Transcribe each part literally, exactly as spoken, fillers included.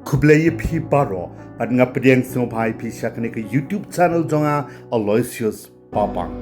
Khublei ïa phi baroh, bad nga pdiang sngewbha ïa phi sha kane ka YouTube channel jong nga, Aloysius Papang.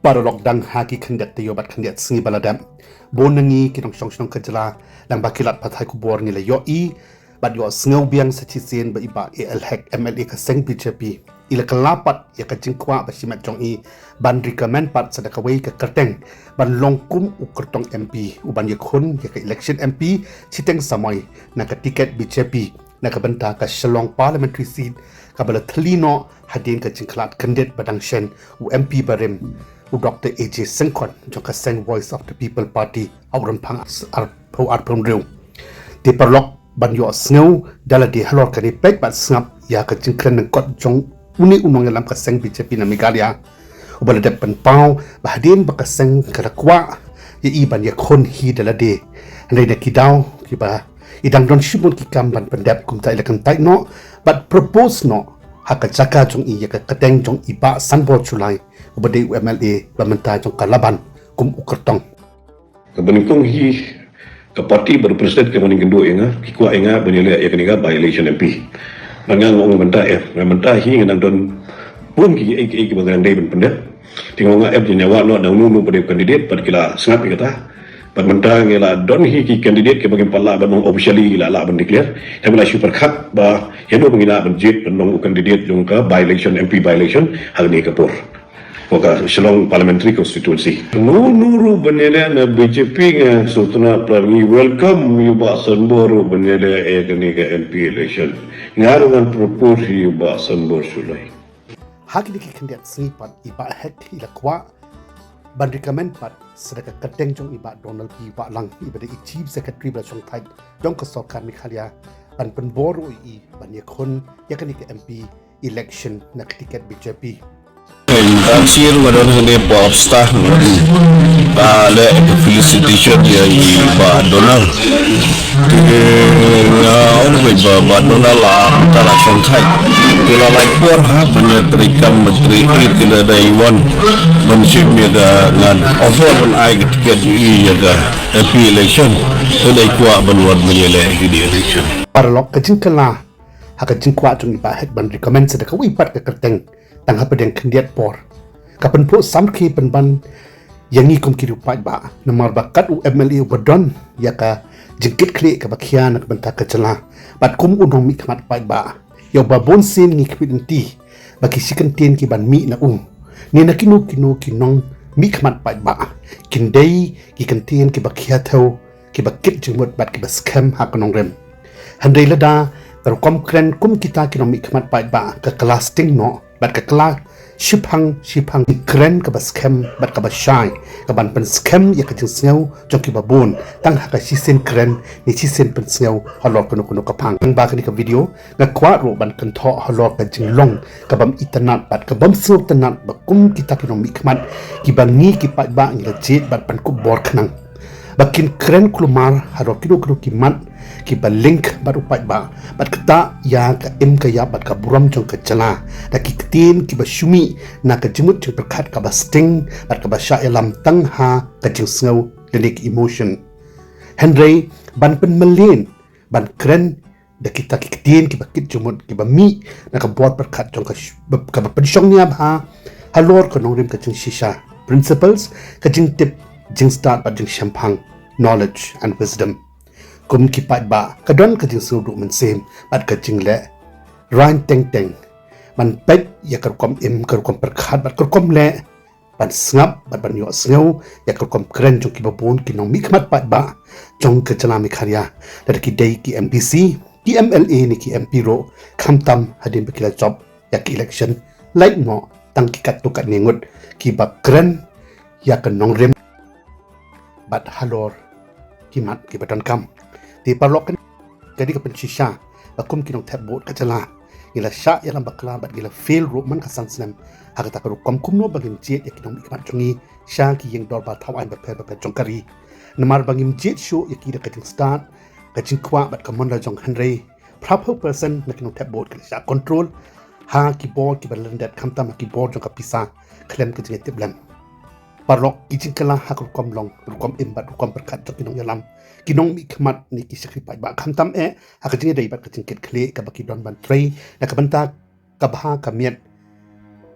Paralok, dang ha ki khyndiat taïew bad khyndiat sngi ba la dep, bun na ngi ki nongshong shnong ka jylla, lyngba ki lad pathai khubor ngi la ïohi bad ïohsngew biang sa shisien ba i Bah A L Hek, M L A ka seng B J P, i la kylla pat ïa ka jingkwah ba shimet jong i ban recommend pat sa da kawei ka kyrteng ban long kum u kyrtong M P u ban ïakhun ïa ka election M P shiteng samoi na ka tiket B J P na ka bynta ka Shillong Parliamentary Seat, kaba la thylli noh hadien ka jingkhlad kyndit ba dang shen u M P barim, u Doktor A J Syngkon jong ka seng Voice of the People Party ha u rynphang arphew arphew hynriew. Te paralok, ban ïohsngew da lade halor kane, peit bad sngap ïa ka jingkren lyngkot jong une u nongïalam ka seng B J P na Meghalaya, uba la dep pynpaw ba hadien ba ka seng ka la kwah ïa i ban ïakhun hi da lade, hynrei na ki daw kiba i dang don shibun ki kam ban pyndep, kumta i la kyntait noh bad propose noh ha ka jaka jong i ïa ka kyrteng jong i Bah Sanbor Shullai, uba dei u M L A ba mynta jong ka Laban kum u kyrtong. Kaba nyngkong hi, ka party bad u president kaba nyngkong ïa nga ki kwah ïa nga ban ïaleh ïa kane ka by-election M P. Bad nga ong mynta, eh, nga mynta hi nga nang don bun kiei kiei kiba nga nang dei ban pyndep. Te nga ong nga hap ban ïa wad noh da uno uno ba dei u candidate bad ki la sngap ïa kata. Bad mynta ngi la don hi ki candidate kiba ngim pat lah ban ong officially la lah ban declare. Te ngi la shu pyrkhat ba ïano ba ngi lah ban jied ban long u candidate jong ka by-election, M P by-election ha kane ka por. Ka Shillong Parliamentary Constituency. Uno uno ruh ban ïaleh na B J P, nga sngewtynnat palat, ngi welcome ïa u Bah Sanbor ruh ban ïaleh ïa kane ka M P election. Nga ruh ngan propose ïa u Bah Sanbor Shullai. Ha kine ki khyndiat sngi pat i Bah Hek i la kwah ban recommend pat sa da ka kyrteng jong i Bah Donald P Wahlang, iba dei i Chief Secretary ba la shongthait jong ka sorkar Meghalaya, ban pynbor ruh ïa i ban ïakhun ïa kane ka M P election na ka tiket B J P. Tang sien nga don hangne pop star, ba leh ka felicitation ïa i Bah Donald. Te nga ong ba i Bah, Bah Donald la, ta la shongthait. Te la lai por ha ban ïa trei kam, ban trei, te la dei wan ban shim ïa ka, ngan offer ban ai ka tiket ïa i ïa ka M P election. Te dei kwah ban wan ban ïaleh ïa ka election. Paralok, ka jingkylla ha ka jingkwah jong i Bah Hek ban recommend sa da kawei pat ka kyrteng tang hapdeng khyndiat por, ka pynphuh samrkhie pynban ïa ngi kum ki riew paidbah, namar ba kat u M L A uba don ïa ka jingkitkhlieh kaba khia na ka bynta ka jylla bad kum u nongmihkhmat paidbah, ïa uba bun sien ngi khmih lynti ba ki shi kyntien ki ban mih na u ne na kino kino ki nongmihkhmat paidbah kin dei ki kyntien kiba khia thew, kiba kit jingmut bad kiba skhem ha ka nongrim. Hynrei lada ka rukom kren kum kita ki nongmihkhmat paidbah ka kylla sting noh bad ka kylla shiphang shiphang, kren kaba skhem bad kaba shai, ka ban pynskhem ïa ka jingsngew jong kiba bun tang ha ka shisien kren ne shisien pynsngew halor kano kano ka phang. Tang ba kane ka video nga kwah ruh ban kynthoh halor ka jinglong ka bym itynnad bad ka bym sngewtynnad ba kum kita ki nongmihkhmat kiba ngi ki paidbah ngi la jied bad pynkup bor khnang ba kin kren kulmar halor kino kino ki mat kiba link bad u paidbah bad ktah ïa ka im ka ïap bad ka burom jong ka jylla da ki ktien kiba shu mih na ka jingmut jingpyrkhat kaba sting bad kaba shah ïalam tang ha ka jingsngew lane ka emotion. Hynrei ban pynmlien ban kren da kita ki ktien kiba kit jingmut kiba mih na ka bor pyrkhat jong ka sh-, ba, kaba pynshong nia bha halor ka nongrim ka jingshisha, principles, ka jingtip, jingstad bad jingshemphang, knowledge and wisdom. Kum ki paidbah ka don ka jingsngewduh mynsiem bad ka jingleh rain teng teng ban peit ïa ka rukom im, ka rukom pyrkhat bad ka rukom leh ban sngap bad ban ïohsngew ïa ka rukom kren jong kiba bun ki nongmihkhmat paidbah jong ka jylla Meghalaya, lada ki dei ki M D C, ki M L A ne ki M P ruh, khamtam hadien ba ki la jop ïa ka election. Lait noh tang ki katto katne ngut kiba kren ïa ka nongrim bad halor ki mat kiba donkam. Te paralok, ka dei ka pynshisha ba kum ki nongthep vote ka jylla ngi la shah ïalam bakla bad ngi la fail ruh man ka san snem ha kata ka rukom. Kumno ba ngin jied ïa ki nongmihkhmat jong ngi sha ki ïing dorbar thaw aiñ bapher bapher jong ka ri? Namar ba ngim jied shuh ïa ki da ka jingstad, ka jingkwah bad ka mon la jong, hynrei phraphew percent na ki nongthep vote ki la shah control ha ki bor kiba lyndet khamtam ha ki bor jong ka pisa khlem ka jingïatiplem. Paralok, ki jingkylla ha ka rukom long, rukom im bad rukom pyrkhat jong ki nongïalam, ki nongmihkhmat ne ki shakri paidbah, khamtam eh ha ka jingïadei bad ka jingkitkhlieh kaba ki don ban trei na ka bynta ka bha ka miat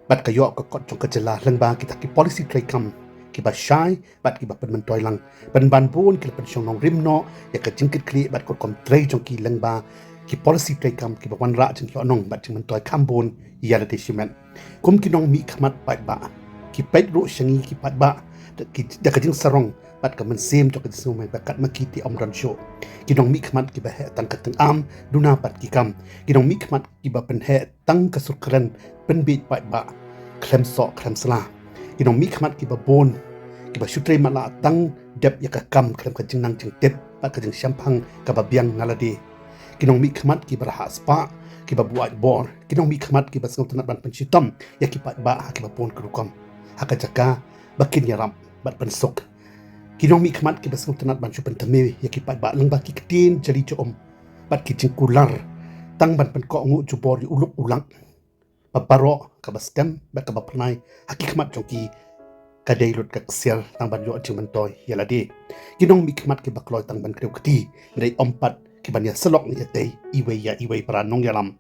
bad ka ïoh ka kot jong ka jylla lyngba kita ki policy treikam kiba shai bad kiba pynmyntoi lang. Pynban bun ki la pynshong nongrim noh ïa ka jingkitkhlieh bad ka rukom trei jong ki lyngba ki policy treikam kiba wanrah jingïohnong bad jingmyntoi kham bun ïa lade shimet. Kum ki nongmihkhmat paidbah, ki peit ruh sha ngi ki paidbah da ki, da ka jingsarong bad ka mynsiem jong ka jingsngewmeng ba katba ki te ym don shuh. Ki nongmihkhmat kiba heh tang ka tyngam duna pat ki kam. Ki nongmihkhmat kiba pynheh tang ka sur kren pynbiej paidbah khlem soh khlem sla. Ki nongmihkhmat kiba bun kiba shu trei matlah tang dep ïa ka kam khlem ka jingnang jingtip bad ka jingshemphang kaba biang na lade. Ki nongmihkhmat kiba rhah spah, kiba buaid bor. Ki nongmihkhmat kiba sngewtynnat ban pynshitom ïa ki paidbah ha kiba bun ki rukom, ha ka jaka ba kin ïarap bad pynsuk. Ki nongmihkhmat kiba sngewtynnat ban shu pynthymmai ïa ki paidbah lyngba ki ktien jali jong um bad ki jingkular, tang ban pynkohnguh jubor ïa u lok u lak. Ba baroh kaba stem bad kaba pynai ha ki khmat jong ki ka dei lut ka ksiar tang ban ïoh jingmyntoi ïa lade. Ki nongmihkhmat kiba kloi tang ban kdew kti, hynrei ym pat ki ban ïasyllok ne ïatei iwei ïa iwei para nongïalam.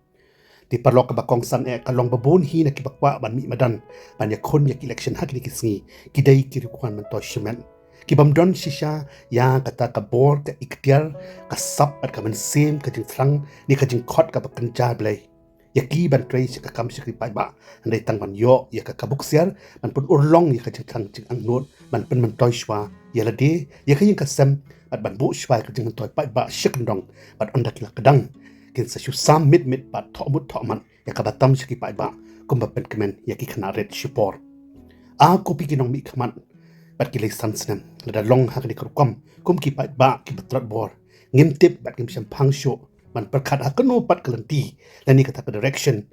Te paralok, kaba kongsan eh, ka long ba bun hi na kiba kwah ban mih madan ban ïakhun ïa ki election ha kine ki sngi ki dei ki riewkhuan myntoi shimet, ki bym don shisha ïa kata ka bor, ka iktiar, ka sap bad ka mynsiem, ka jingthrang ne ka jingkhot kaba kynja Blei ïa ki ban trei sha ka kam shakri paidbah, hynrei tang ban ïoh ïa ka kabu ksiar ban pynurlong ïa ka jingthrang jingangnud, ban pynmyntoi shuwa ïa lade, ïa ka ïing ka sem, bad ban buh shuwa ïa ka jingmyntoi paidbah sha kyndong. Bad ynda ki la kdang, kin sa shu sam mit mit bad thoh mut thoh mat ïa kaba tam sha ki paidbah kumba pynkmen ïa ki khynnah rit shipor. Ah, ko phi ki nongmihkhmat bad ki lei san snem, lada long ha kane ka rukom kum ki paidbah kiba tlot bor, ngim tip bad ngim shemphang shuh ban pyrkhat ha kano pat ka lynti lane kata ka direction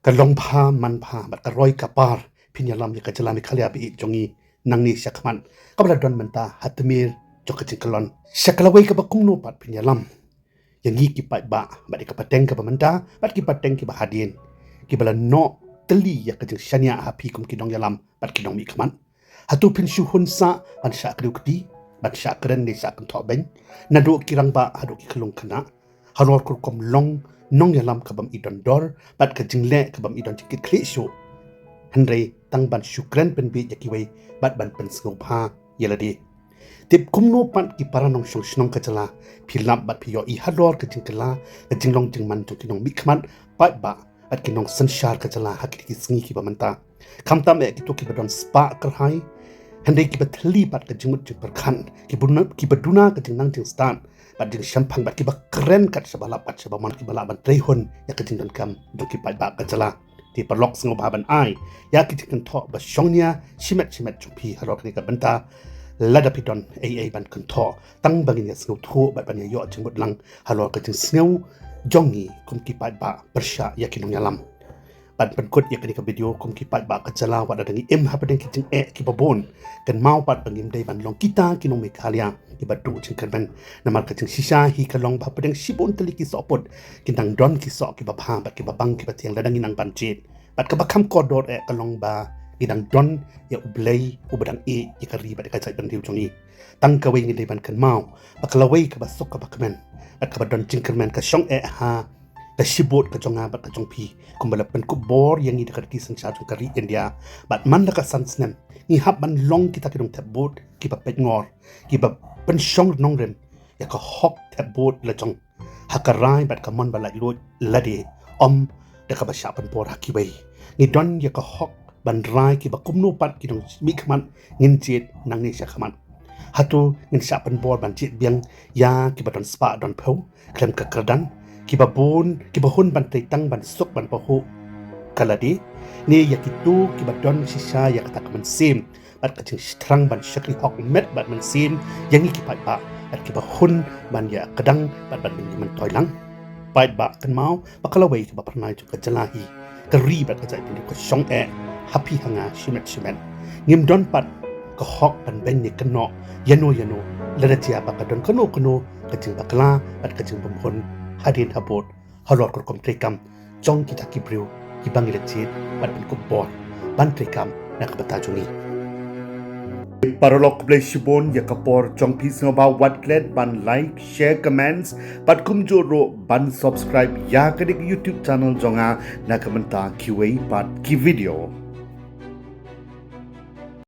ka long bha man bha bad ka roi ka par phin ïalam ïa ka jylla Meghalaya ba ïeit jong ngi nangne sha khmat, kaba la don mynta ha tmier jong ka jingkyllon. Sha ka lawei kaba kumno pat phin ïalam ïa ngi ki paidbah bad ïa ka pateng kaba mynta bad ki pateng kiba hadien, kiba la noh tylli ïa ka jingshaniah ha phi kum ki nongïalam bad ki nongmihkhmat. Hato phin shu hun sah ban shah kdew kti, ban shah kren ne shah kynthoh beiñ, naduh ki rangbah haduh ki khyllung khynnah, halor ka rukom long nongïalam ka bym i don dor bad ka jingleh ka bym i don jingkitkhlieh shuh, hynrei tang ban shu kren pynbiej ïa kiwei bad ban pynsngewbha ïa lade? Tip kumno pat ki para nongshong shnong ka jylla, phi lap bad phi ïohi halor ka jingkylla, ka jinglong jingman jong ki nongmihkhmat paidbah bad ki nongsynshar ka jylla ha kine ki sngi kiba mynta. Khamtam eh kito kiba don spah kyrhai, hynrei kiba thylli bad ka jingmut jingpyrkhat, kiba duna, kiba duna ka jingnang jingstad bad jingshemphang bad kiba kren kat shaba lap kat shaba mon, kiba lah ban trei hun ïa ka jingdonkam jong ki paidbah ka jylla. Te paralok, sngewbha ban ai ïa ki jingkynthoh ba shongnia shimet shimet jong phi halor kane ka bynta. Lada phi don ei ei ban kynthoh, tang ba ngin ïasngewthuh bad ban ïa ïoh jingmut lang halor ka jingsngew jong ngi kum ki paidbah pyrshah ïa ki nongïalam. Ban pynkut ïa kane ka video, kum ki paidbah ka jylla, wat la dang ngi im hapdeng ki jingeh kiba bun, kynmaw pat ba ngim dei ban long kita ki nong Meghalaya kiba duh jingkyrmen. Namar ka jingshisha hi ka long ba hapdeng shibun tylli ki sohput ki dang don ki soh kiba bha bad kiba bang kiba thiang lada ngi nang ban jied. Bad kaba kham kordor eh ka long ba ngi dang don ïa U Blei uba dang ïeit ïa ka ri bad ïa ka jaitbynriew jong ngi. Tang kawei ngi dei ban kynmaw ba ka lawei kaba suk kaba kmen bad kaba don jingkyrmen ka shong eh ha ka shibun ka jong nga bad ka jong phi, kumba la pynkup bor ïa ngi da ka riti synshar jong ka ri India. Bad man la ka san snem ngi hap ban long kita ki nongthep vote kiba peit ngor, kiba pynshong nongrim ïa ka hok thep vote la jong ha ka rai bad ka mon ba laitluid lade, ym da kaba shah pynbor ha kiwei. Ngi don ïa ka hok ban rai kiba kumno pat ki nongmihkhmat ngin jied nangne sha khmat. Hato ngin shah pynbor ban jied biang ïa kiba don spah don phew khlem ka kyrdan, kiba bun, kiba hun ban trei tang ban suk ban pahuh ka lade, ne ïa kito kiba don shisha ïa kata ka mynsiem bad ka jingthrang ban shakri hok met bad mynsiem ïa ngi ki paidbah, bad kiba hun ban ïa kdang bad ban ïa myntoi lang? Paidbah, kynmaw ba ka lawei kaba phyrnai jong ka jylla hi, ka ri bad ka jaitbynriew ka shong eh ha phi ha nga shimet shimet. Ngim don pat ka hok ban beiñ ne kynnoh ïano ïano lada jia ba ka don kano kano ka jingbakla bad ka jingbymhun hadien habud halor ka rukom treikam jong kita ki briew kiba ngi la jied bad pynkup bor ban treikam na ka bynta jong ngi. Paralok, khublei shibun ïa ka por jong phi. Sngewbha wat klet ban like, share, comments bad kumjuh ruh ban subscribe ïa kane ka YouTube channel jong nga na ka bynta kiwei pat ki video.